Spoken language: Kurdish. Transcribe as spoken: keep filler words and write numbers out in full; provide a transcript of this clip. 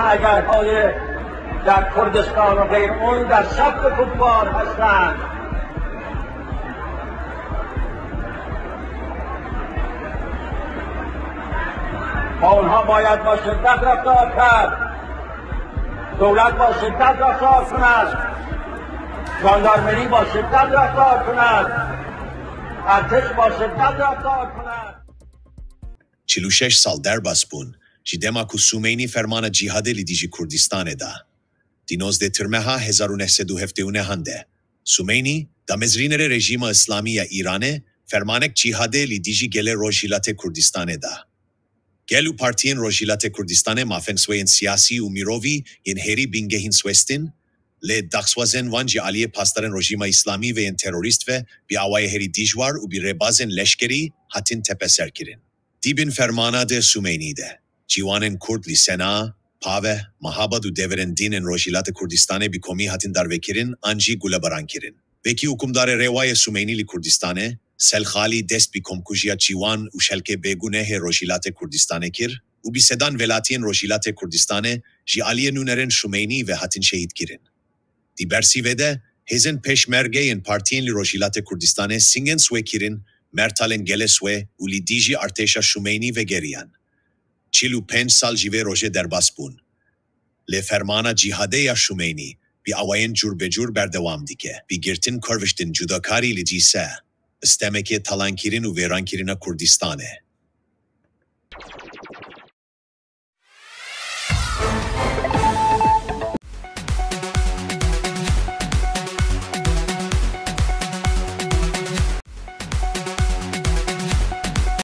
اگر های در کردستان و غیر اون در صف کفار هستند، با اونها باید با شدت رفتار کرد. دولت با شدت رفتار کند. ژاندارمری با شدت رفتار کند. ارتش با شدت رفتار کند. Çil û şeş sal derbas bûn, ji dema ku Sûmeynî fermana cîhadê li dijî Kurdistanê da. Di nozdeh Tirmeha hezar û neh sed û heftê û nehan de, Sûmeynî, damezrînerê rejîma Îslamî ya Îranê, fermanek cîhadê li dijî gelê Rojhilatê Kurdistanê da. Gel û partiyên Rojhilatê Kurdistanê mafên xwe yên siyasî û mirovî yên herî bingehîn xwestin, lê daxwazên wan ji aliyê pasdarên rejîma Îslamî ve yên terorîst ve bi awayê herî dijwar û bi rêbazên leşkerî hatin tepeserkirin. Di bin fermana de Sûmeynî de, ciwanên Kurd li Sena, Pave, Mahabad û deverên din ên Rojhilatê Kurdistanê bi komî hatin darvekirin an jî gulebarankirin. Wekî hukimdarê rêwa yê Sûmeynî li Kurdistanê, Selxalî dest bi komkujiya ciwan û xelkê bêgunehê Rojhilatê Kurdistanê kir û bi sedan welatiyên Rojhilatê Kurdistanê ji aliyê nûnerên Sûmeynî ve hatin şehîdkirin. Di bersîvê de, hêzên pêşmerge yên partiyên li Rojhilatê Kurdistanê singên xwe kirin mertalên gelê xwe û li dijî artêşa Sûmeynî vegeriyan. Çil û pênc sal ji vê rojê derbas bûn. Lê fermana cîhadê ya Sûmeynî bi awayên cûrbecûr berdewam dike. Bi girtin, kûrviştin, cudakarî li cîse, stemekê talankirin û vêrankirina Kurdistanê.